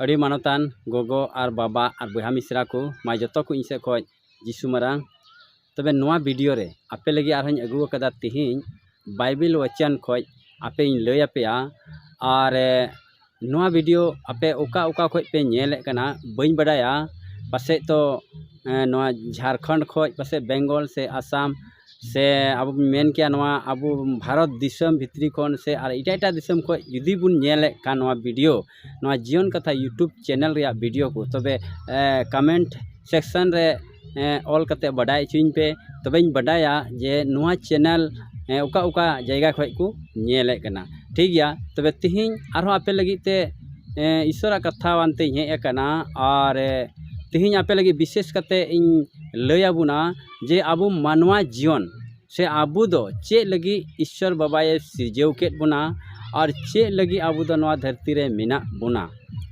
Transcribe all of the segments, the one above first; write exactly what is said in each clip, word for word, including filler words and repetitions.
ᱟᱹᱰᱤ ᱢᱟᱱᱚᱛᱟᱱ ᱜᱚᱜᱚ ᱟᱨ ᱵᱟᱵᱟ ᱟᱨ ᱵᱚᱭᱦᱟ ᱢᱤᱥᱨᱟ ᱠᱚ, ᱢᱟ ᱡᱚᱛᱚ ᱠᱚ ᱤᱧ ᱥᱮᱫ ᱠᱷᱚᱱ ᱡᱤᱥᱩ ᱢᱟᱨᱟᱝ᱾ ᱛᱚᱵᱮ ᱱᱚᱣᱟ video ᱨᱮ ᱟᱯᱮ ᱞᱟᱹᱜᱤᱫ ᱟᱨᱦᱚᱸᱧ ᱟᱹᱜᱩ ᱟᱠᱟᱫᱟ ᱛᱤᱦᱤᱧ ᱵᱟᱭᱵᱮᱞ ᱣᱟᱪᱚᱱ ᱠᱷᱚᱱ ᱟᱯᱮᱧ ᱞᱟᱹᱭ ᱟᱯᱮᱭᱟ᱾ ᱟᱨ, ᱮ, ᱱᱚᱣᱟ video ᱟᱯᱮ ᱚᱠᱟ ᱚᱠᱟ ᱠᱷᱚᱱ ᱯᱮ ᱧᱮᱞᱮᱫ ᱠᱟᱱᱟ ᱵᱟᱹᱧ ᱵᱟᱰᱟᱭᱟ, ᱯᱟᱥᱮᱡ ᱛᱚ, ᱮ, ᱱᱚᱣᱟ ᱡᱷᱟᱲᱠᱷᱚᱸᱰ ᱠᱷᱚᱱ, ᱯᱟᱥᱮᱡ ᱵᱮᱝᱜᱚᱞ ᱥᱮ ᱟᱥᱟᱢ ᱥᱮ ᱟᱵᱚ ᱵᱚᱱ ᱢᱮᱱ ᱠᱮᱭᱟ ᱱᱚᱣᱟ ᱟᱵᱚ ᱵᱷᱟᱨᱚᱛ ᱫᱤᱥᱚᱢ ᱵᱷᱤᱛᱨᱤ ᱠᱷᱚᱱ ᱥᱮ ᱟᱨ ᱮᱴᱟᱜ ᱮᱴᱟᱜ ᱫᱤᱥᱚᱢ ᱠᱷᱚᱱ ᱡᱩᱫᱤ ᱵᱚᱱ ᱧᱮᱞᱮᱫ ᱠᱷᱟᱱ ᱱᱚᱣᱟ video, ᱱᱚᱣᱟ ᱡᱤᱭᱚᱱ ᱠᱟᱛᱷᱟ YouTube channel ᱨᱮᱭᱟᱜ video ᱠᱚ, ᱛᱚᱵᱮ, ᱮ, comment section ᱨᱮ, ᱮ, ᱚᱞ ᱠᱟᱛᱮ ᱵᱟᱰᱟᱭ ᱦᱚᱪᱚᱧ ᱯᱮ, ᱛᱚᱵᱮᱧ ᱵᱟᱰᱟᱭᱟ ᱡᱮ ᱱᱚᱣᱟ channel, ᱮ, ᱚᱠᱟ ᱚᱠᱟ ᱡᱟᱭᱜᱟ ᱠᱷᱚᱱ ᱠᱚ ᱧᱮᱞᱮᱫ ᱠᱟᱱᱟ᱾ ᱴᱷᱤᱠ ᱜᱮᱭᱟ, ᱛᱚᱵᱮ ᱛᱤᱦᱤᱧ ᱟᱨᱦᱚᱸ ᱟᱯᱮ ᱞᱟᱹᱜᱤᱫ ᱛᱮ, ᱮ, ᱤᱥᱚᱨᱟᱜ ᱠᱟᱛᱷᱟ ᱟᱱᱛᱮᱧ ᱦᱮᱡ ᱟᱠᱟᱱᱟ᱾ ᱟᱨ, ᱮ, ᱛᱤᱦᱤᱧ ᱟᱯᱮ ᱞᱟᱹᱜᱤᱫ ᱵᱤᱥᱮᱥ ᱠᱟᱛᱮ ᱤᱧ ᱞᱟᱹᱭ ᱟᱵᱚᱱᱟ ᱡᱮ ᱟᱵᱚ ᱢᱟᱱᱣᱟ ᱡᱤᱭᱚᱱ ᱥᱮ ᱟᱵᱚ ᱫᱚ ᱪᱮᱫ ᱞᱟᱹᱜᱤᱫ ᱤᱥᱥᱚᱨ ᱵᱟᱵᱟᱭ ᱥᱤᱨᱡᱟᱹᱣ ᱠᱮᱫ ᱵᱚᱱᱟ ᱟᱨ ᱪᱮᱫ ᱞᱟᱹᱜᱤᱫ ᱟᱵᱚ ᱫᱚ ᱱᱚᱣᱟ ᱫᱷᱟᱹᱨᱛᱤ ᱨᱮ ᱢᱮᱱᱟᱜ ᱵᱚᱱᱟ᱾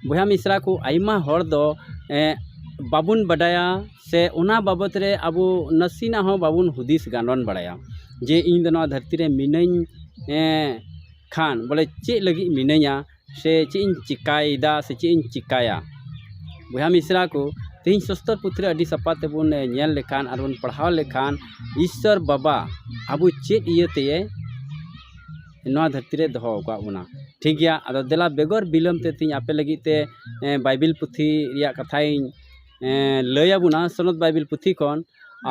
ᱵᱚᱭᱦᱟ ᱢᱤᱥᱨᱟ ᱠᱚ, ᱟᱭᱢᱟ ᱦᱚᱲ ᱫᱚ, ᱮ, ᱵᱟᱵᱚᱱ ᱵᱟᱰᱟᱭᱟ ᱥᱮ ᱚᱱᱟ ᱵᱟᱵᱚᱛ ᱨᱮ ᱟᱵᱚ ᱱᱟᱥᱮᱱᱟᱜ ᱦᱚᱸ ᱵᱟᱵᱚᱱ ᱦᱩᱫᱤᱥ ᱜᱟᱱᱰᱚᱱ ᱵᱟᱲᱟᱭᱟ ᱡᱮ ᱤᱧ ᱫᱚ ᱱᱚᱣᱟ ᱫᱷᱟᱹᱨᱛᱤ ᱨᱮ ᱢᱤᱱᱟᱹᱧ, ᱮ, ᱠᱷᱟᱱ ᱵᱚᱞᱮ ᱪᱮᱫ ᱞᱟᱹᱜᱤᱫ ᱢᱤᱱᱟᱹᱧᱟ ᱥᱮ ᱪᱮᱫ ᱤᱧ ᱪᱤᱠᱟᱭᱮᱫᱟ ᱥᱮ ᱪᱮᱫ ᱤᱧ ᱪᱤᱠᱟᱭᱟ᱾ ᱵᱚᱭᱦᱟ ᱢᱤᱥᱨᱟ ᱠᱚ, ᱛᱮᱦᱮᱧ ᱥᱚᱥᱛᱚᱨ ᱯᱩᱛᱷᱤ ᱨᱮ ᱟᱹᱰᱤ ᱥᱟᱯᱷᱟ ᱛᱮᱵᱚᱱ, ᱮ, ᱧᱮᱞ ᱞᱮᱠᱷᱟᱱ ᱟᱨ ᱵᱚᱱ ᱯᱟᱲᱦᱟᱣ ᱞᱮᱠᱷᱟᱱ ᱤᱥᱥᱚᱨ ᱵᱟᱵᱟ ᱟᱵᱚ ᱪᱮᱫ ᱤᱭᱟᱹ ᱛᱮᱭᱮ ᱱᱚᱣᱟ ᱫᱷᱟᱹᱨᱛᱤ ᱨᱮ ᱫᱚᱦᱚ ᱟᱠᱟᱫ ᱵᱚᱱᱟ᱾ ᱴᱷᱤᱠ ᱜᱮᱭᱟ, ᱟᱫᱚ ᱫᱮᱞᱟ ᱵᱮᱜᱚᱨ ᱵᱤᱞᱚᱢ ᱛᱮ ᱛᱮᱦᱮᱧ ᱟᱯᱮ ᱞᱟᱹᱜᱤᱫ ᱛᱮ, ᱮ, ᱵᱟᱭᱵᱮᱞ ᱯᱩᱛᱷᱤ ᱨᱮᱭᱟᱜ ᱠᱟᱛᱷᱟᱧ, ᱮ, ᱞᱟᱹᱭ ᱟᱵᱚᱱᱟ ᱥᱚᱱᱚᱛ ᱵᱟᱭᱵᱮᱞ ᱯᱩᱛᱷᱤ ᱠᱷᱚᱱ᱾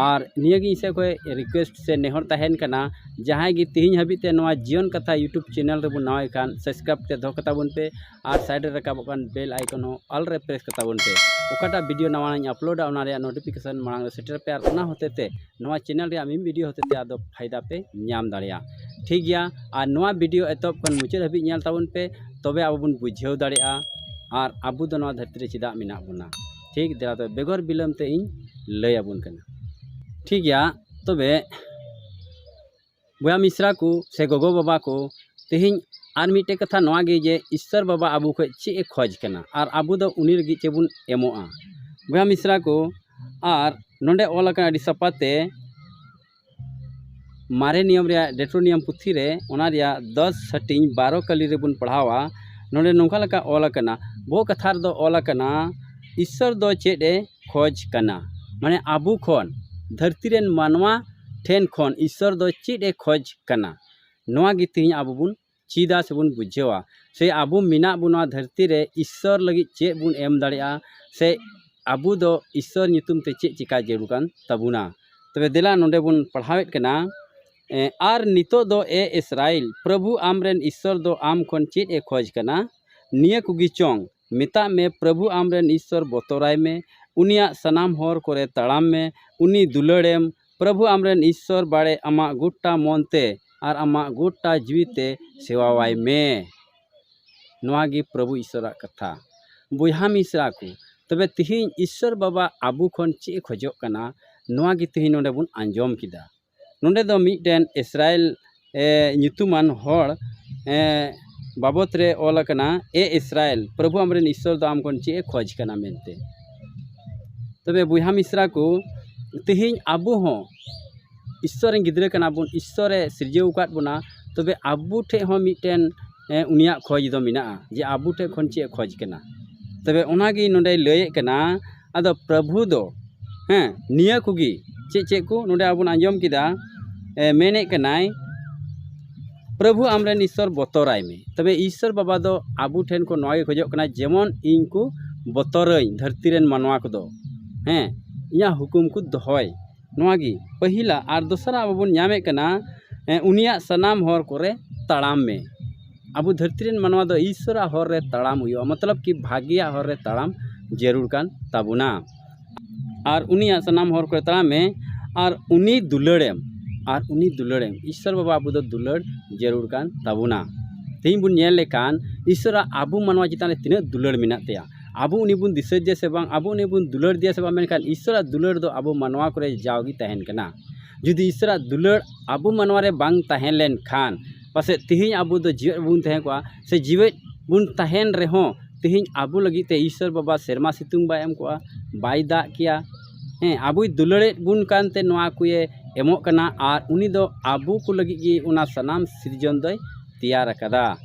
ᱟᱨ ᱱᱤᱭᱟᱹ ᱜᱮ ᱤᱧ ᱥᱮᱫ ᱠᱷᱚᱱ request ᱥᱮ ᱱᱮᱦᱚᱨ ᱛᱟᱦᱮᱱ ᱠᱟᱱᱟ, ᱡᱟᱦᱟᱸᱭ ᱜᱮ ᱛᱮᱦᱮᱧ ᱦᱟᱹᱵᱤᱡ ᱛᱮ ᱱᱚᱣᱟ ᱡᱤᱭᱚᱱ ᱠᱟᱛᱷᱟ YouTube channel ᱨᱮᱵᱚᱱ ᱱᱟᱣᱟᱭ ᱠᱷᱟᱱ subscribe ᱛᱮ ᱫᱚᱦᱚ ᱠᱟᱛᱟ ᱵᱚᱱ ᱯᱮ ᱟᱨ side ᱨᱮ ᱨᱟᱠᱟᱵᱚᱜ ᱠᱟᱱ bell icon ᱦᱚᱸ all ᱨᱮ press ᱠᱟᱛᱟ ᱵᱚᱱ ᱯᱮ᱾ ᱚᱠᱟᱴᱟᱜ video ᱱᱟᱣᱟᱧ uploadᱟ ᱚᱱᱟ ᱨᱮᱭᱟᱜ notification ᱢᱟᱲᱟᱝ ᱨᱮ ᱥᱮᱴᱮᱨ ᱯᱮ ᱟᱨ ᱚᱱᱟ ᱦᱚᱛᱮ ᱛᱮ ᱱᱚᱣᱟ channel ᱨᱮᱭᱟᱜ ᱢᱤᱢᱤᱫ video ᱦᱚᱛᱮ ᱛᱮ ᱟᱫᱚ ᱯᱷᱟᱭᱫᱟ ᱯᱮ ᱧᱟᱢ ᱫᱟᱲᱮᱭᱟᱜᱼᱟ᱾ ᱴᱷᱤᱠ ᱜᱮᱭᱟ, ᱟᱨ ᱱᱚᱣᱟ video ᱮᱛᱚᱦᱚᱵ ᱠᱷᱚᱱ ᱢᱩᱪᱟᱹᱫ ᱦᱟᱹᱵᱤᱡ ᱧᱮᱞ ᱛᱟᱵᱚᱱ ᱯᱮ, ᱛᱚᱵᱮ ᱟᱵᱚ ᱵᱚᱱ ᱵᱩᱡᱷᱟᱹᱣ ᱫᱟᱲᱮᱭᱟᱜᱼᱟ ᱟᱨ ᱟᱵᱚ ᱫᱚ ᱱᱚᱣᱟ ᱫᱷᱟᱹᱨᱛᱤ ᱨᱮ ᱪᱮᱫᱟᱜ ᱢᱮᱱᱟᱜ ᱵᱚᱱᱟ᱾ ᱴᱷᱤᱠ, ᱫᱮᱞᱟ ᱛᱚᱵᱮ ᱵᱮᱜᱚᱨ ᱵᱤᱞᱚᱢ ᱛᱮ ᱤᱧ ᱞᱟᱹᱭ ᱟᱵᱚᱱ ᱠᱟᱱᱟ᱾ ᱴᱷᱤᱠ ᱜᱮᱭᱟ, ᱛᱚᱵᱮ ᱵᱚᱭᱦᱟ ᱢᱤᱥᱨᱟ ᱠᱚ ᱥᱮ ᱜᱚᱜᱚ ᱵᱟᱵᱟ ᱠᱚ, ᱛᱮᱦᱮᱧ ᱟᱨ ᱢᱤᱫᱴᱮᱡ ᱠᱟᱛᱷᱟ ᱱᱚᱣᱟ ᱜᱮ ᱡᱮ ᱤᱥᱥᱚᱨ ᱵᱟᱵᱟ ᱟᱵᱚ ᱠᱷᱚᱱ ᱪᱮᱫ ᱮ ᱠᱷᱚᱡᱽ ᱠᱟᱱᱟ ᱟᱨ ᱟᱵᱚ ᱫᱚ ᱩᱱᱤ ᱞᱟᱹᱜᱤᱫ ᱪᱮᱫ ᱵᱚᱱ ᱮᱢᱚᱜᱼᱟ᱾ ᱵᱚᱭᱦᱟ ᱢᱤᱥᱨᱟ ᱠᱚ, ᱟᱨ ᱱᱚᱰᱮ ᱚᱞ ᱟᱠᱟᱱᱟ ᱟᱹᱰᱤ ᱥᱟᱯᱷᱟ ᱛᱮ, ᱢᱟᱨᱮ ᱱᱤᱭᱚᱢ ᱨᱮᱭᱟᱜ ᱰᱮᱴᱨᱳᱱᱤᱭᱚᱢ ᱯᱩᱛᱷᱤ ᱨᱮ, ᱚᱱᱟ ᱨᱮᱭᱟᱜ ᱫᱚᱥ ᱦᱟᱹᱴᱤᱧ ᱵᱟᱨᱚ ᱠᱟᱹᱞᱤ ᱨᱮᱵᱚᱱ ᱯᱟᱲᱦᱟᱣᱟ᱾ ᱱᱚᱰᱮ ᱱᱚᱝᱠᱟ ᱞᱮᱠᱟ ᱚᱞ ᱟᱠᱟᱱᱟ, ᱟᱵᱚ ᱠᱟᱛᱷᱟ ᱨᱮᱫᱚ ᱚᱞ ᱟᱠᱟᱱᱟ, ᱤᱥᱥᱚᱨ ᱫᱚ ᱪᱮᱫ ᱮ ᱠᱷᱚᱡᱽ ᱠᱟᱱᱟ? ᱢᱟᱱᱮ ᱟᱵᱚ ᱠᱷᱚᱱ, ᱫᱷᱟᱹᱨᱛᱤ ᱨᱮᱱ ᱢᱟᱱᱣᱟ ᱴᱷᱮᱱ ᱠᱷᱚᱱ ᱤᱥᱥᱚᱨ ᱫᱚ ᱪᱮᱫ ᱮ ᱠᱷᱚᱡᱽ ᱠᱟᱱᱟ? ᱱᱚᱣᱟ ᱜᱮ ᱛᱮᱦᱮᱧ ᱟᱵᱚ ᱵᱚᱱ ᱪᱮᱫᱟ ᱥᱮᱵᱚᱱ ᱵᱩᱡᱷᱟᱹᱣᱟ᱾ ᱥᱮ ᱟᱵᱚ ᱢᱮᱱᱟᱜ ᱵᱚᱱᱟ ᱫᱷᱟᱹᱨᱛᱤ ᱨᱮ, ᱤᱥᱥᱚᱨ ᱞᱟᱹᱜᱤᱫ ᱪᱮᱫ ᱵᱚᱱ ᱮᱢ ᱫᱟᱲᱮᱭᱟᱜᱼᱟ? ᱥᱮ ᱟᱵᱚ ᱫᱚ ᱤᱥᱥᱚᱨ ᱧᱩᱛᱩᱢ ᱛᱮ ᱪᱮᱫ ᱪᱮᱠᱟ ᱡᱟᱹᱨᱩᱲ ᱠᱟᱱ ᱛᱟᱵᱚᱱᱟ? ᱛᱚᱵᱮ ᱫᱮᱞᱟ, ᱱᱚᱰᱮ ᱵᱚᱱ ᱯᱟᱲᱦᱟᱣᱮᱫ ᱠᱟᱱᱟ, ᱮ, ᱟᱨ ᱱᱤᱛᱚᱜ ᱫᱚ, ᱮ ᱤᱥᱨᱟᱭᱮᱞ, ᱯᱨᱚᱵᱷᱩ ᱟᱢᱨᱮᱱ ᱤᱥᱥᱚᱨ ᱫᱚ ᱟᱢ ᱠᱷᱚᱱ ᱪᱮᱫ ᱮ ᱠᱷᱚᱡᱽ ᱠᱟᱱᱟ? ᱱᱤᱭᱟᱹ ᱠᱚᱜᱮ ᱪᱚᱝ? ᱢᱮᱛᱟᱜ ᱢᱮ, ᱯᱨᱚᱵᱷᱩ ᱟᱢᱨᱮᱱ ᱤᱥᱥᱚᱨ ᱵᱚᱛᱚᱨᱟᱭ ᱢᱮ, ᱩᱱᱤᱭᱟᱜ ᱥᱟᱱᱟᱢ ᱦᱚᱨ ᱠᱚᱨᱮ ᱛᱟᱲᱟᱢ ᱢᱮ, ᱩᱱᱤ ᱫᱩᱞᱟᱹᱲᱮᱢ, ᱯᱨᱚᱵᱷᱩ ᱟᱢᱨᱮᱱ ᱤᱥᱥᱚᱨ ᱵᱟᱲᱮ ᱟᱢᱟᱜ ᱜᱚᱴᱟ ᱢᱚᱱ ᱛᱮ ᱟᱨ ᱟᱢᱟᱜ ᱜᱚᱴᱟ ᱡᱤᱣᱤ ᱛᱮ ᱥᱮᱣᱟᱣᱟᱭ ᱢᱮ᱾ ᱱᱚᱣᱟ ᱜᱮ ᱯᱨᱚᱵᱷᱩ ᱤᱥᱥᱚᱨᱟᱜ ᱠᱟᱛᱷᱟ᱾ ᱵᱚᱭᱦᱟ ᱢᱤᱥᱨᱟ ᱠᱚ, ᱛᱚᱵᱮ ᱛᱤᱦᱤᱧ ᱤᱥᱥᱚᱨ ᱵᱟᱵᱟ ᱟᱵᱚ ᱠᱷᱚᱱ ᱪᱮᱫ ᱮ ᱠᱷᱚᱡᱚᱜ ᱠᱟᱱᱟ, ᱱᱚᱣᱟ ᱜᱮ ᱛᱤᱦᱤᱧ ᱱᱚᱰᱮ ᱵᱚᱱ ᱟᱸᱡᱚᱢ ᱠᱮᱫᱟ᱾ ᱱᱚᱰᱮ ᱫᱚ ᱢᱤᱫᱴᱮᱱ ᱤᱥᱨᱟᱭᱮᱞ, ᱮ, ᱧᱩᱛᱩᱢᱟᱱ ᱦᱚᱲ, ᱮ, ᱵᱟᱵᱚᱛ ᱨᱮ ᱚᱞ ᱟᱠᱟᱱᱟ, ᱮ ᱤᱥᱨᱟᱭᱮᱞ, ᱯᱨᱚᱵᱷᱩ ᱟᱢᱨᱮᱱ ᱤᱥᱥᱚᱨ ᱫᱚ ᱟᱢ ᱠᱷᱚᱱ ᱪᱮᱫ ᱮ ᱠᱷᱚᱡᱽ ᱠᱟᱱᱟ ᱢᱮᱱᱛᱮ᱾ ᱛᱚᱵᱮ ᱵᱚᱭᱦᱟ ᱢᱤᱥᱨᱟ ᱠᱚ, ᱛᱤᱦᱤᱧ ᱟᱵᱚ ᱦᱚᱸ ᱤᱥᱥᱚᱨ ᱨᱮᱱ ᱜᱤᱫᱽᱨᱟᱹ ᱠᱟᱱᱟ ᱵᱚᱱ, ᱤᱥᱥᱚᱨᱮ ᱥᱤᱨᱡᱟᱹᱣ ᱟᱠᱟᱫ ᱵᱚᱱᱟ᱾ ᱛᱚᱵᱮ ᱟᱵᱚ ᱴᱷᱮᱡ ᱦᱚᱸ ᱢᱤᱫᱴᱮᱱ, ᱮ, ᱩᱱᱤᱭᱟᱜ ᱠᱷᱚᱡᱽ ᱫᱚ ᱢᱮᱱᱟᱜᱼᱟ, ᱡᱮ ᱟᱵᱚ ᱴᱷᱮᱡ ᱠᱷᱚᱱ ᱪᱮᱫ ᱮ ᱠᱷᱚᱡᱽ ᱠᱟᱱᱟ᱾ ᱛᱚᱵᱮ ᱚᱱᱟᱜᱮ ᱱᱚᱰᱮᱭ ᱞᱟᱹᱭᱮᱫ ᱠᱟᱱᱟ, ᱟᱫᱚ ᱯᱨᱚᱵᱷᱩ ᱫᱚ, ᱦᱮᱸ, ᱱᱤᱭᱟᱹ ᱠᱚᱜᱮ ᱪᱮᱫ ᱪᱮᱫ ᱠᱚ ᱱᱚᱰᱮ ᱟᱵᱚ ᱵᱚᱱ ᱟᱸᱡᱚᱢ ᱠᱮᱫᱟ, ᱮ, ᱢᱮᱱᱮᱫ ᱠᱟᱱᱟᱭ, ᱯᱨᱚᱵᱷᱩ ᱟᱢᱨᱮᱱ ᱤᱥᱥᱚᱨ ᱵᱚᱛᱚᱨᱟᱭ ᱢᱮ᱾ ᱛᱚᱵᱮ ᱤᱥᱥᱚᱨ ᱵᱟᱵᱟ ᱫᱚ ᱟᱵᱚ ᱴᱷᱮᱱ ᱠᱷᱚᱱ ᱱᱚᱣᱟ ᱜᱮ ᱠᱷᱚᱡᱚᱜ ᱠᱟᱱᱟ, ᱡᱮᱢᱚᱱ ᱤᱧ ᱠᱚ ᱵᱚᱛᱚᱨᱟᱹᱧ ᱫᱷᱟᱹᱨᱛᱤ ᱨᱮᱱ ᱢᱟᱱᱣᱟ ᱠᱚᱫᱚ, ᱦᱮᱸ, ᱤᱧᱟᱹᱜ ᱦᱩᱠᱩᱢ ᱠᱚ ᱫᱚᱦᱚᱭ᱾ ᱱᱚᱣᱟ ᱜᱮ ᱯᱟᱹᱦᱤᱞᱟ᱾ ᱟᱨ ᱫᱚᱥᱟᱨᱟᱜ ᱟᱵᱚ ᱵᱚᱱ ᱧᱟᱢᱮᱫ ᱠᱟᱱᱟ, ᱮ, ᱩᱱᱤᱭᱟᱜ ᱥᱟᱱᱟᱢ ᱦᱚᱨ ᱠᱚᱨᱮ ᱛᱟᱲᱟᱢ ᱢᱮ᱾ ᱟᱵᱚ ᱫᱷᱟᱹᱨᱛᱤ ᱨᱮᱱ ᱢᱟᱱᱣᱟ ᱫᱚ ᱤᱥᱥᱚᱨᱟᱜ ᱦᱚᱨ ᱨᱮ ᱛᱟᱲᱟᱢ ᱦᱩᱭᱩᱜᱼᱟ, ᱢᱚᱛᱞᱚᱵ ᱠᱤ ᱵᱷᱟᱜᱮᱭᱟᱜ ᱦᱚᱨ ᱨᱮ ᱛᱟᱲᱟᱢ ᱡᱟᱹᱨᱩᱲ ᱠᱟᱱ ᱛᱟᱵᱚᱱᱟ᱾ ᱟᱨ ᱩᱱᱤᱭᱟᱜ ᱥᱟᱱᱟᱢ ᱦᱚᱨ ᱠᱚᱨᱮ ᱛᱟᱲᱟᱢ ᱢᱮ, ᱟᱨ ᱩᱱᱤ ᱫᱩᱞᱟᱹᱲᱮᱢ, ᱟᱨ ᱩᱱᱤ ᱫᱩᱞᱟᱹᱲᱮᱢ᱾ ᱤᱥᱥᱚᱨ ᱵᱟᱵᱟ ᱟᱵᱚ ᱫᱚ ᱫᱩᱞᱟᱹᱲ ᱡᱟᱹᱨᱩᱲ ᱠᱟᱱ ᱛᱟᱵᱚᱱᱟ᱾ ᱛᱮᱦᱮᱧ ᱵᱚᱱ ᱧᱮᱞ ᱞᱮᱠᱷᱟᱱ ᱤᱥᱥᱚᱨᱟᱜ ᱟᱵᱚ ᱢᱟᱱᱣᱟ ᱪᱮᱛᱟᱱ ᱨᱮ ᱛᱤᱱᱟᱹᱜ ᱫᱩᱞᱟᱹᱲ ᱢᱮᱱᱟᱜ ᱛᱟᱭᱟ, ᱟᱵᱚ ᱩᱱᱤ ᱵᱚᱱ ᱫᱤᱥᱟᱹᱭᱮᱫᱮᱭᱟ ᱥᱮ ᱵᱟᱝ, ᱟᱵᱚ ᱩᱱᱤ ᱵᱚᱱ ᱫᱩᱞᱟᱹᱲ ᱮᱫᱮᱭᱟ ᱥᱮ ᱵᱟᱝ, ᱢᱮᱱᱠᱷᱟᱱ ᱤᱥᱥᱚᱨᱟᱜ ᱫᱩᱞᱟᱹᱲ ᱫᱚ ᱟᱵᱚ ᱢᱟᱱᱣᱟ ᱠᱚᱨᱮ ᱡᱟᱣᱜᱮ ᱛᱟᱦᱮᱱ ᱠᱟᱱᱟ᱾ ᱡᱩᱫᱤ ᱤᱥᱥᱚᱨᱟᱜ ᱫᱩᱞᱟᱹᱲ ᱟᱵᱚ ᱢᱟᱱᱣᱟ ᱨᱮ ᱵᱟᱝ ᱛᱟᱦᱮᱸ ᱞᱮᱱ ᱠᱷᱟᱱ, ᱯᱟᱥᱮᱡ ᱛᱮᱦᱮᱧ ᱟᱵᱚ ᱫᱚ ᱡᱤᱣᱮᱫ ᱵᱟᱵᱚᱱ ᱛᱟᱦᱮᱸ ᱠᱚᱜᱼᱟ, ᱥᱮ ᱡᱤᱣᱮᱫ ᱵᱚᱱ ᱛᱟᱦᱮᱱ ᱨᱮᱦᱚᱸ, ᱛᱮᱦᱮᱧ ᱟᱵᱚ ᱞᱟᱹᱜᱤᱫ ᱛᱮ ᱤᱥᱥᱚᱨ ᱵᱟᱵᱟ ᱥᱮᱨᱢᱟ ᱥᱤᱛᱩᱝ ᱵᱟᱭ ᱮᱢ ᱠᱚᱜᱼᱟ, ᱵᱟᱭ ᱫᱟᱜ ᱠᱮᱭᱟ᱾ ᱦᱮᱸ, ᱟᱵᱚᱭ ᱫᱩᱞᱟᱹᱲᱮᱫ ᱵᱚᱱ ᱠᱟᱱᱛᱮ ᱱᱚᱣᱟ ᱠᱚᱭᱮ ᱮᱢᱚᱜ ᱠᱟᱱᱟ, ᱟᱨ ᱩᱱᱤ ᱫᱚ ᱟᱵᱚ ᱠᱚ ᱞᱟᱹᱜᱤᱫ ᱜᱮ ᱚᱱᱟ ᱥᱟᱱᱟᱢ ᱥᱤᱨᱡᱚᱱ ᱫᱚᱭ ᱛᱮᱭᱟᱨ ᱟᱠᱟᱫᱟ᱾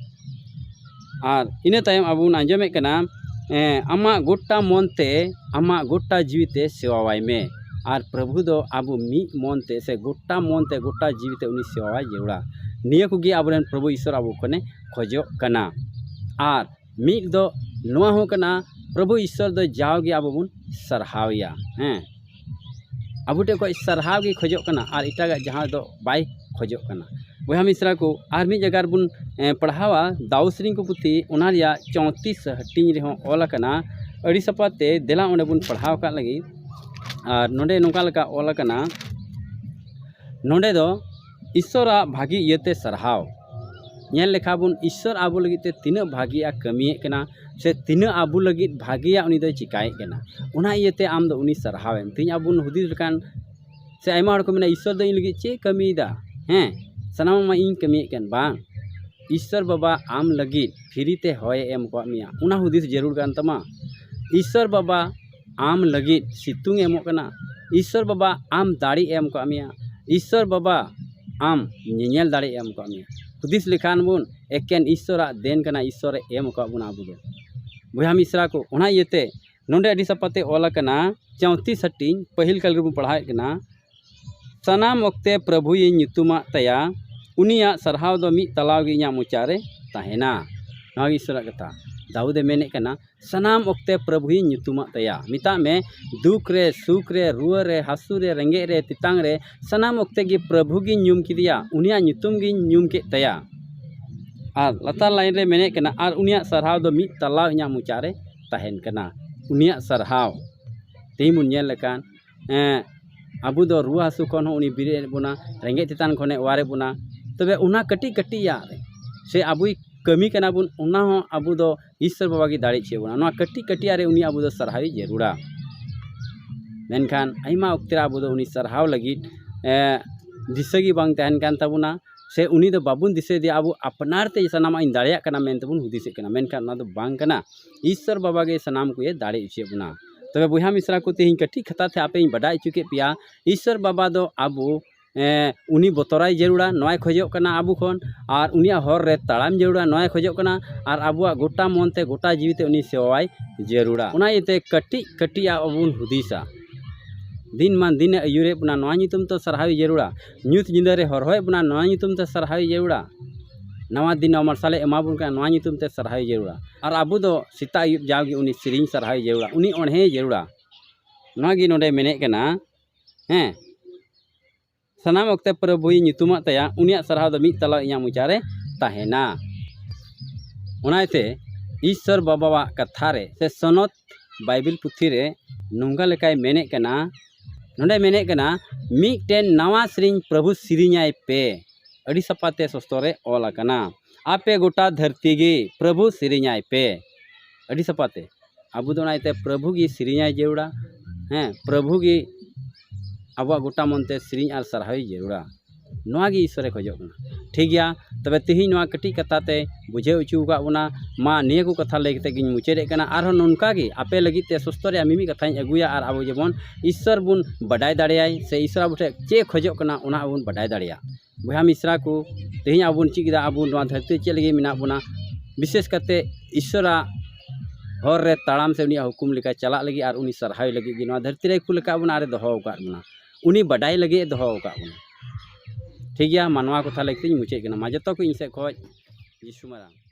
ᱟᱨ ᱤᱱᱟᱹ ᱛᱟᱭᱚᱢ ᱟᱵᱚ ᱵᱚᱱ ᱟᱸᱡᱚᱢᱮᱫ ᱠᱟᱱᱟ, ᱮᱸ, ᱟᱢᱟᱜ ᱜᱚᱴᱟ ᱢᱚᱱ ᱛᱮ, ᱟᱢᱟᱜ ᱜᱚᱴᱟ ᱡᱤᱣᱤ ᱛᱮ ᱥᱮᱵᱟᱣᱟᱭ ᱢᱮ᱾ ᱟᱨ ᱯᱨᱚᱵᱷᱩ ᱫᱚ ᱟᱵᱚ ᱢᱤᱫ ᱢᱚᱱ ᱛᱮ ᱥᱮ ᱜᱚᱴᱟ ᱢᱚᱱ ᱛᱮ, ᱜᱚᱴᱟ ᱡᱤᱣᱤ ᱛᱮ ᱩᱱᱤ ᱥᱮᱵᱟᱣᱟᱭ ᱡᱟᱹᱨᱩᱲᱟ᱾ ᱱᱤᱭᱟᱹ ᱠᱚᱜᱮ ᱟᱵᱚᱨᱮᱱ ᱯᱨᱚᱵᱷᱩ ᱤᱥᱥᱚᱨ ᱟᱵᱚ ᱠᱷᱚᱱᱮ ᱠᱷᱚᱡᱚᱜ ᱠᱟᱱᱟ᱾ ᱟᱨ ᱢᱤᱫ ᱫᱚ ᱱᱚᱣᱟ ᱦᱚᱸ ᱠᱟᱱᱟ, ᱯᱨᱚᱵᱷᱩ ᱤᱥᱥᱚᱨ ᱫᱚ ᱡᱟᱣᱜᱮ ᱟᱵᱚ ᱵᱚᱱ ᱥᱟᱨᱦᱟᱣᱮᱭᱟ᱾ ᱦᱮᱸ, ᱟᱵᱚ ᱴᱷᱮᱱ ᱠᱷᱚᱱ ᱥᱟᱨᱦᱟᱣ ᱜᱮ ᱠᱷᱚᱡᱚᱜ ᱠᱟᱱᱟ, ᱟᱨ ᱮᱴᱟᱜᱟᱜ ᱡᱟᱦᱟᱸ ᱫᱚ ᱵᱟᱭ ᱠᱷᱚᱡᱚᱜ ᱠᱟᱱᱟ᱾ ᱵᱚᱭᱦᱟ ᱢᱤᱥᱨᱟ ᱠᱚ, ᱟᱨ ᱢᱤᱫ ᱡᱟᱭᱜᱟ ᱨᱮᱵᱚᱱ, ᱮᱸ, ᱯᱟᱲᱦᱟᱣᱟ, ᱫᱟᱣ ᱥᱮᱨᱮᱧ ᱠᱚ ᱯᱩᱛᱷᱤ, ᱚᱱᱟ ᱨᱮᱭᱟᱜ ᱪᱳᱭᱛᱨᱤᱥ ᱦᱟᱹᱴᱤᱧ ᱨᱮᱦᱚᱸ ᱚᱞ ᱟᱠᱟᱱᱟ᱾ ᱟᱹᱰᱤ ᱥᱟᱯᱷᱟ ᱛᱮ ᱫᱮᱞᱟ ᱚᱸᱰᱮ ᱵᱚᱱ ᱯᱟᱲᱦᱟᱣ ᱠᱟᱜ ᱞᱟᱹᱜᱤᱫ᱾ ᱟᱨ ᱱᱚᱰᱮ ᱱᱚᱝᱠᱟ ᱞᱮᱠᱟ ᱚᱞ ᱟᱠᱟᱱᱟ, ᱱᱚᱰᱮ ᱫᱚ ᱤᱥᱥᱚᱨᱟᱜ ᱵᱷᱟᱹᱜᱤ ᱤᱭᱟᱹᱛᱮ ᱥᱟᱨᱦᱟᱣ᱾ ᱧᱮᱞ ᱞᱮᱠᱷᱟᱱ ᱵᱚᱱ, ᱤᱥᱥᱚᱨ ᱟᱵᱚ ᱞᱟᱹᱜᱤᱫ ᱛᱮ ᱛᱤᱱᱟᱹᱜ ᱵᱷᱟᱹᱜᱤᱭᱟᱜ ᱠᱟᱹᱢᱤᱭᱮᱫ ᱠᱟᱱᱟ, ᱥᱮ ᱛᱤᱱᱟᱹᱜ ᱟᱵᱚ ᱞᱟᱹᱜᱤᱫ ᱵᱷᱟᱹᱜᱤᱭᱟᱜ ᱩᱱᱤ ᱫᱚᱭ ᱪᱤᱠᱟᱭᱮᱫ ᱠᱟᱱᱟ᱾ ᱚᱱᱟ ᱤᱭᱟᱹᱛᱮ ᱟᱢ ᱫᱚ ᱩᱱᱤ ᱥᱟᱨᱦᱟᱣ ᱮᱢ᱾ ᱛᱮᱦᱮᱧ ᱟᱵᱚ ᱵᱚᱱ ᱦᱩᱫᱤᱥ ᱞᱮᱠᱷᱟᱱ, ᱥᱮ ᱟᱭᱢᱟ ᱦᱚᱲ ᱠᱚ ᱢᱮᱱᱟ, "ᱤᱥᱥᱚᱨ ᱫᱚ ᱤᱧ ᱞᱟᱹᱜᱤᱫ ᱪᱮᱫ ᱮ ᱠᱟᱹᱢᱤᱭᱮᱫᱟ? ᱦᱮᱸ, ᱥᱟᱱᱟᱢᱟᱜ ᱢᱟ ᱤᱧ ᱠᱟᱹᱢᱤᱭᱮᱫ ᱠᱟᱱ᱾" ᱵᱟᱝ, ᱤᱥᱥᱚᱨ ᱵᱟᱵᱟ ᱟᱢ ᱞᱟᱹᱜᱤᱫ ᱯᱷᱨᱤ ᱛᱮ ᱦᱚᱭᱮ ᱮᱢ ᱟᱠᱟᱫ ᱢᱮᱭᱟ, ᱚᱱᱟ ᱦᱩᱫᱤᱥ ᱡᱟᱹᱨᱩᱲ ᱠᱟᱱ ᱛᱟᱢᱟ᱾ ᱤᱥᱥᱚᱨ ᱵᱟᱵᱟ ᱟᱢ ᱞᱟᱹᱜᱤᱫ ᱥᱤᱛᱩᱝ ᱮ ᱮᱢᱚᱜ ᱠᱟᱱᱟ᱾ ᱤᱥᱥᱚᱨ ᱵᱟᱵᱟ ᱟᱢ ᱫᱟᱲᱮ ᱮ ᱮᱢ ᱟᱠᱟᱫ ᱢᱮᱭᱟ᱾ ᱤᱥᱥᱚᱨ ᱵᱟᱵᱟ ᱟᱢ ᱧᱮᱧᱮᱞ ᱫᱟᱲᱮ ᱮ ᱮᱢ ᱟᱠᱟᱫ ᱢᱮᱭᱟ᱾ ᱦᱩᱫᱤᱥ ᱞᱮᱠᱷᱟᱱ ᱵᱚᱱ, ᱮᱠᱮᱱ ᱤᱥᱥᱚᱨᱟᱜ ᱫᱮᱱ ᱠᱟᱱᱟ, ᱤᱥᱥᱚᱨᱮ ᱮᱢ ᱟᱠᱟᱫ ᱵᱚᱱᱟ ᱟᱵᱚ ᱫᱚ᱾ ᱵᱚᱭᱦᱟ ᱢᱤᱥᱨᱟ ᱠᱚ, ᱚᱱᱟ ᱤᱭᱟᱹᱛᱮ ᱱᱚᱰᱮ ᱟᱹᱰᱤ ᱥᱟᱯᱷᱟ ᱛᱮ ᱚᱞ ᱟᱠᱟᱱᱟ, ᱪᱳᱭᱛᱨᱤᱥ ᱦᱟᱹᱴᱤᱧ, ᱯᱟᱹᱦᱤᱞ ᱠᱟᱞ ᱨᱮᱵᱚᱱ ᱯᱟᱲᱦᱟᱣᱮᱫ ᱠᱟᱱᱟ, "ᱥᱟᱱᱟᱢ ᱚᱠᱛᱮ ᱯᱨᱚᱵᱷᱩᱭᱤᱧ ᱧᱩᱛᱩᱢᱟᱜ ᱛᱟᱭᱟ, ᱩᱱᱤᱭᱟᱜ ᱥᱟᱨᱦᱟᱣ ᱫᱚ ᱢᱤᱫ ᱛᱟᱞᱟᱣ ᱜᱮ ᱤᱧᱟᱹᱜ ᱢᱚᱪᱟ ᱨᱮ ᱛᱟᱦᱮᱱᱟ᱾" ᱱᱚᱣᱟ ᱜᱮ ᱤᱥᱥᱚᱨᱟᱜ ᱠᱟᱛᱷᱟ᱾ ᱫᱟᱣᱩᱫ ᱮ ᱢᱮᱱᱮᱫ ᱠᱟᱱᱟ, "ᱥᱟᱱᱟᱢ ᱚᱠᱛᱮ ᱯᱨᱚᱵᱷᱩᱭᱤᱧ ᱧᱩᱛᱩᱢᱟᱜ ᱛᱟᱭᱟ᱾" ᱢᱮᱛᱟᱜ ᱢᱮ, ᱫᱩᱠ ᱨᱮ, ᱥᱩᱠ ᱨᱮ, ᱨᱩᱣᱟᱹ ᱨᱮ, ᱦᱟᱹᱥᱩ ᱨᱮ, ᱨᱮᱸᱜᱮᱡ ᱨᱮ, ᱛᱮᱛᱟᱝ ᱨᱮ, ᱥᱟᱱᱟᱢ ᱚᱠᱛᱮ ᱜᱮ ᱯᱨᱚᱵᱷᱩ ᱜᱤᱧ ᱧᱩᱢ ᱠᱮᱫᱮᱭᱟ, ᱩᱱᱤᱭᱟᱜ ᱧᱩᱛᱩᱢ ᱜᱤᱧ ᱧᱩᱢ ᱠᱮᱫ ᱛᱟᱭᱟ᱾ ᱟᱨ ᱞᱟᱛᱟᱨ ᱞᱟᱭᱤᱱ ᱨᱮ ᱢᱮᱱᱮᱫ ᱠᱟᱱᱟ, "ᱟᱨ ᱩᱱᱤᱭᱟᱜ ᱥᱟᱨᱦᱟᱣ ᱫᱚ ᱢᱤᱫ ᱛᱟᱞᱟᱣ ᱤᱧᱟᱹᱜ ᱢᱚᱪᱟ ᱨᱮ ᱛᱟᱦᱮᱱ ᱠᱟᱱᱟ᱾" ᱩᱱᱤᱭᱟᱜ ᱥᱟᱨᱦᱟᱣ, ᱛᱮᱦᱮᱧ ᱵᱚᱱ ᱧᱮᱞ ᱞᱮᱠᱷᱟᱱ, ᱮᱸ, ᱟᱵᱚ ᱫᱚ ᱨᱩᱣᱟᱹ ᱦᱟᱹᱥᱩ ᱠᱷᱚᱱ ᱦᱚᱸ ᱩᱱᱤ ᱵᱮᱨᱮᱫ ᱮᱫ ᱵᱚᱱᱟ, ᱨᱮᱸᱜᱮᱡ ᱛᱮᱛᱟᱝ ᱠᱷᱚᱱᱮ ᱚᱣᱟᱨᱮᱫ ᱵᱚᱱᱟ᱾ ᱛᱚᱵᱮ ᱚᱱᱟ ᱠᱟᱹᱴᱤᱡ ᱠᱟᱹᱴᱤᱡᱟᱜ ᱨᱮ, ᱥᱮ ᱟᱵᱚᱭ ᱠᱟᱹᱢᱤ ᱠᱟᱱᱟ ᱵᱚᱱ, ᱚᱱᱟ ᱦᱚᱸ ᱟᱵᱚ ᱫᱚ ᱤᱥᱥᱚᱨ ᱵᱟᱵᱟ ᱜᱮ ᱫᱟᱲᱮ ᱦᱚᱪᱚᱭᱮᱫ ᱵᱚᱱᱟ᱾ ᱱᱚᱣᱟ ᱠᱟᱹᱴᱤᱡ ᱠᱟᱹᱴᱤᱡᱟᱜ ᱨᱮ ᱩᱱᱤ ᱟᱵᱚ ᱫᱚ ᱥᱟᱨᱦᱟᱣ ᱡᱟᱹᱨᱩᱲᱟ᱾ ᱢᱮᱱᱠᱷᱟᱱ ᱟᱭᱢᱟ ᱚᱠᱛᱮ ᱨᱮ ᱟᱵᱚ ᱫᱚ ᱩᱱᱤ ᱥᱟᱨᱦᱟᱣ ᱞᱟᱹᱜᱤᱫ, ᱮᱸ, ᱫᱤᱥᱟᱹ ᱜᱮ ᱵᱟᱝ ᱛᱟᱦᱮᱱ ᱠᱟᱱ ᱛᱟᱵᱚᱱᱟ, ᱥᱮ ᱩᱱᱤ ᱫᱚ ᱵᱟᱵᱚᱱ ᱫᱤᱥᱟᱹᱭᱮᱫᱮᱭᱟ᱾ ᱟᱵᱚ ᱟᱯᱱᱟᱨ ᱛᱮ ᱥᱟᱱᱟᱢᱟᱜ ᱤᱧ ᱫᱟᱲᱮᱭᱟᱜ ᱠᱟᱱᱟ ᱢᱮᱱᱛᱮ ᱵᱚᱱ ᱦᱩᱫᱤᱥᱮᱫ ᱠᱟᱱᱟ, ᱢᱮᱱᱠᱷᱟᱱ ᱚᱱᱟ ᱫᱚ ᱵᱟᱝ ᱠᱟᱱᱟ᱾ ᱤᱥᱥᱚᱨ ᱵᱟᱵᱟ ᱜᱮ ᱥᱟᱱᱟᱢ ᱠᱚᱭᱮ ᱫᱟᱲᱮ ᱦᱚᱪᱚᱭᱮᱫ ᱵᱚᱱᱟ᱾ ᱛᱚᱵᱮ ᱵᱚᱭᱦᱟ ᱢᱤᱥᱨᱟ ᱠᱚ, ᱛᱮᱦᱮᱧ ᱠᱟᱹᱴᱤᱡ ᱠᱟᱛᱷᱟ ᱛᱮ ᱟᱯᱮᱧ ᱵᱟᱰᱟᱭ ᱦᱚᱪᱚ ᱠᱮᱫ ᱯᱮᱭᱟ, ᱤᱥᱥᱚᱨ ᱵᱟᱵᱟ ᱫᱚ ᱟᱵᱚ ᱮᱸ, ᱩᱱᱤ ᱵᱚᱛᱚᱨᱟᱭ ᱡᱟᱹᱨᱩᱲᱟ, ᱱᱚᱣᱟᱭ ᱠᱷᱚᱡᱚᱜ ᱠᱟᱱᱟ ᱟᱵᱚ ᱠᱷᱚᱱ᱾ ᱟᱨ ᱩᱱᱤᱭᱟᱜ ᱦᱚᱨ ᱨᱮ ᱛᱟᱲᱟᱢ ᱡᱟᱹᱨᱩᱲᱟ, ᱱᱚᱣᱟᱭ ᱠᱷᱚᱡᱚᱜ ᱠᱟᱱᱟ᱾ ᱟᱨ ᱟᱵᱚᱣᱟᱜ ᱜᱚᱴᱟ ᱢᱚᱱ ᱛᱮ, ᱜᱚᱴᱟ ᱡᱤᱣᱤ ᱛᱮ ᱩᱱᱤ ᱥᱮᱵᱟᱣᱟᱭ ᱡᱟᱹᱨᱩᱲᱟ᱾ ᱚᱱᱟ ᱤᱭᱟᱹᱛᱮ ᱠᱟᱹᱴᱤᱡ ᱠᱟᱹᱴᱤᱡ ᱟᱜ ᱵᱚᱱ ᱦᱩᱫᱤᱥᱟ᱾ ᱫᱤᱱ ᱢᱟᱱ ᱫᱤᱱᱮ ᱟᱹᱭᱩᱨᱮᱫ ᱵᱚᱱᱟ, ᱱᱚᱣᱟ ᱧᱩᱛᱩᱢ ᱛᱮ ᱥᱟᱨᱦᱟᱣ ᱡᱟᱹᱨᱩᱲᱟ᱾ ᱧᱩᱛ ᱧᱤᱫᱟᱹ ᱨᱮ ᱦᱚᱨᱦᱚᱭᱮᱫ ᱵᱚᱱᱟ, ᱱᱚᱣᱟ ᱧᱩᱛᱩᱢ ᱛᱮ ᱥᱟᱨᱦᱟᱣ ᱡᱟᱹᱨᱩᱲᱟ᱾ ᱱᱟᱣᱟ ᱫᱤᱱ, ᱱᱟᱣᱟ ᱢᱟᱨᱥᱟᱞᱮ ᱮᱢᱟ ᱵᱚᱱ ᱠᱟᱱᱟ, ᱱᱚᱣᱟ ᱧᱩᱛᱩᱢ ᱛᱮ ᱥᱟᱨᱦᱟᱣ ᱡᱟᱹᱨᱩᱲᱟ᱾ ᱟᱨ ᱟᱵᱚ ᱫᱚ ᱥᱮᱛᱟᱜ ᱟᱹᱭᱩᱵ ᱡᱟᱣᱜᱮ ᱩᱱᱤ ᱥᱮᱨᱮᱧ ᱥᱟᱨᱦᱟᱣ ᱡᱟᱹᱨᱩᱲᱟ, ᱩᱱᱤ ᱚᱬᱦᱮ ᱡᱟᱹᱨᱩᱲᱟ᱾ ᱱᱚᱣᱟ ᱜᱮ ᱱᱚᱰᱮ ᱢᱮᱱᱮᱫ ᱠᱟᱱᱟ, ᱦᱮᱸ, ᱥᱟᱱᱟᱢ ᱚᱠᱛᱮ ᱯᱨᱚᱵᱷᱩᱭ ᱧᱩᱛᱩᱢᱟᱜ ᱛᱟᱭᱟ, ᱩᱱᱤᱭᱟᱜ ᱥᱟᱨᱦᱟᱣ ᱫᱚ ᱢᱤᱫ ᱛᱟᱞᱟ ᱤᱧᱟᱹᱜ ᱢᱚᱪᱟ ᱨᱮ ᱛᱟᱦᱮᱱᱟ᱾ ᱚᱱᱟᱛᱮ ᱤᱥᱥᱚᱨ ᱵᱟᱵᱟᱣᱟᱜ ᱠᱟᱛᱷᱟ ᱨᱮ ᱥᱮ ᱥᱚᱱᱚᱛ ᱵᱟᱭᱵᱮᱞ ᱯᱩᱛᱷᱤ ᱨᱮ ᱱᱚᱝᱠᱟ ᱞᱮᱠᱟᱭ ᱢᱮᱱᱮᱫ ᱠᱟᱱᱟ, ᱱᱚᱰᱮ ᱢᱮᱱᱮᱫ ᱠᱟᱱᱟ, "ᱢᱤᱫᱴᱮᱱ ᱱᱟᱣᱟ ᱥᱮᱨᱮᱧ ᱯᱨᱚᱵᱷᱩ ᱥᱮᱨᱮᱧᱟᱭ ᱯᱮ", ᱟᱹᱰᱤ ᱥᱟᱯᱷᱟᱛᱮ ᱥᱚᱥᱛᱚᱨ ᱨᱮ ᱚᱞ ᱟᱠᱟᱱᱟ, "ᱟᱯᱮ ᱜᱚᱴᱟ ᱫᱷᱟᱹᱨᱛᱤ ᱜᱮ ᱯᱨᱚᱵᱷᱩ ᱥᱮᱨᱮᱧᱟᱭ ᱯᱮ", ᱟᱹᱰᱤ ᱥᱟᱯᱷᱟᱛᱮ᱾ ᱟᱵᱚ ᱫᱚ ᱚᱱᱟ ᱤᱭᱟᱹᱛᱮ ᱯᱨᱚᱵᱷᱩ ᱜᱮ ᱥᱮᱨᱮᱧᱟᱭ ᱡᱟᱹᱨᱩᱲᱟ᱾ ᱦᱮᱸ, ᱯᱨᱚᱵᱷᱩ ᱜᱮ ᱟᱵᱚᱣᱟᱜ ᱜᱚᱴᱟ ᱢᱚᱱᱛᱮ ᱥᱮᱨᱮᱧ ᱟᱨ ᱥᱟᱨᱦᱟᱣ ᱡᱟᱹᱨᱩᱲᱟ᱾ ᱱᱚᱣᱟ ᱜᱮ ᱤᱥᱥᱚᱨᱮ ᱠᱷᱚᱡᱚᱜ ᱠᱟᱱᱟ᱾ ᱴᱷᱤᱠ ᱜᱮᱭᱟ, ᱛᱚᱵᱮ ᱛᱮᱦᱮᱧ ᱱᱚᱣᱟ ᱠᱟᱹᱴᱤᱡ ᱠᱟᱛᱷᱟ ᱛᱮ ᱵᱩᱡᱷᱟᱹᱣ ᱦᱚᱪᱚ ᱟᱠᱟᱫ ᱵᱚᱱᱟ᱾ ᱢᱟ ᱱᱤᱭᱟᱹ ᱠᱚ ᱠᱟᱛᱷᱟ ᱞᱟᱹᱭ ᱠᱟᱛᱮ ᱜᱤᱧ ᱢᱩᱪᱟᱹᱫᱮᱫ ᱠᱟᱱᱟ᱾ ᱟᱨᱦᱚᱸ ᱱᱚᱝᱠᱟ ᱜᱮ ᱟᱯᱮ ᱞᱟᱹᱜᱤᱫ ᱛᱮ ᱥᱚᱥᱛᱚ ᱨᱮᱭᱟᱜ ᱢᱤᱢᱤᱫ ᱠᱟᱛᱷᱟᱧ ᱟᱹᱜᱩᱭᱟ, ᱟᱨ ᱟᱵᱚ ᱡᱮᱢᱚᱱ ᱤᱥᱥᱚᱨ ᱵᱚᱱ ᱵᱟᱰᱟᱭ ᱫᱟᱲᱮᱭᱟᱭ ᱥᱮ ᱤᱥᱥᱚᱨ ᱟᱵᱚ ᱴᱷᱮᱱ ᱪᱮᱫ ᱮ ᱠᱷᱚᱡᱚᱜ ᱠᱟᱱᱟ, ᱚᱱᱟ ᱟᱵᱚ ᱵᱚᱱ ᱵᱟᱰᱟᱭ ᱫᱟᱲᱮᱭᱟᱜ᱾ ᱵᱚᱭᱦᱟ ᱢᱤᱥᱨᱟ ᱠᱚ, ᱛᱮᱦᱮᱧ ᱟᱵᱚ ᱵᱚᱱ ᱪᱮᱫ ᱠᱮᱫᱟ, ᱟᱵᱚ ᱱᱚᱣᱟ ᱫᱷᱟᱹᱨᱛᱤ ᱨᱮ ᱪᱮᱫ ᱞᱟᱹᱜᱤᱫ ᱢᱮᱱᱟᱜ ᱵᱚᱱᱟ, ᱵᱤᱥᱮᱥ ᱠᱟᱛᱮ ᱤᱥᱥᱚᱨᱟᱜ ᱦᱚᱨ ᱨᱮ ᱛᱟᱲᱟᱢ ᱥᱮ ᱩᱱᱤᱭᱟᱜ ᱦᱩᱠᱩᱢ ᱞᱮᱠᱟ ᱪᱟᱞᱟᱜ ᱞᱟᱹᱜᱤᱫ ᱟᱨ ᱩᱱᱤ ᱥᱟᱨᱦᱟᱣ ᱞᱟᱹᱜᱤᱫ ᱜᱮ ᱱᱚᱣᱟ ᱫᱷᱟᱹᱨᱛᱤ ᱨᱮ ᱠᱩᱞ ᱟᱠᱟᱫ ᱵᱚᱱᱟ ᱟᱨ ᱮ ᱫᱚᱦᱚ ᱟᱠᱟᱫ ᱵᱚᱱᱟ᱾ ᱩᱱᱤ ᱵᱟᱰᱟᱭ ᱞᱟᱹᱜᱤᱫ ᱮ ᱫᱚᱦᱚ ᱟᱠᱟᱫ ᱵᱚᱱᱟ᱾ ᱴᱷᱤᱠ ᱜᱮᱭᱟ, ᱢᱟ ᱱᱚᱣᱟ ᱠᱟᱛᱷᱟ ᱞᱟᱹᱜᱤᱫ ᱛᱤᱧ ᱢᱩᱪᱟᱹᱫ ᱠᱟᱱᱟ᱾ ᱢᱟ ᱡᱚᱛᱚ ᱠᱚ ᱤᱧ ᱥᱮᱫ ᱠᱷᱚᱱ ᱡᱤᱥᱩ ᱢᱟᱨᱟᱝ᱾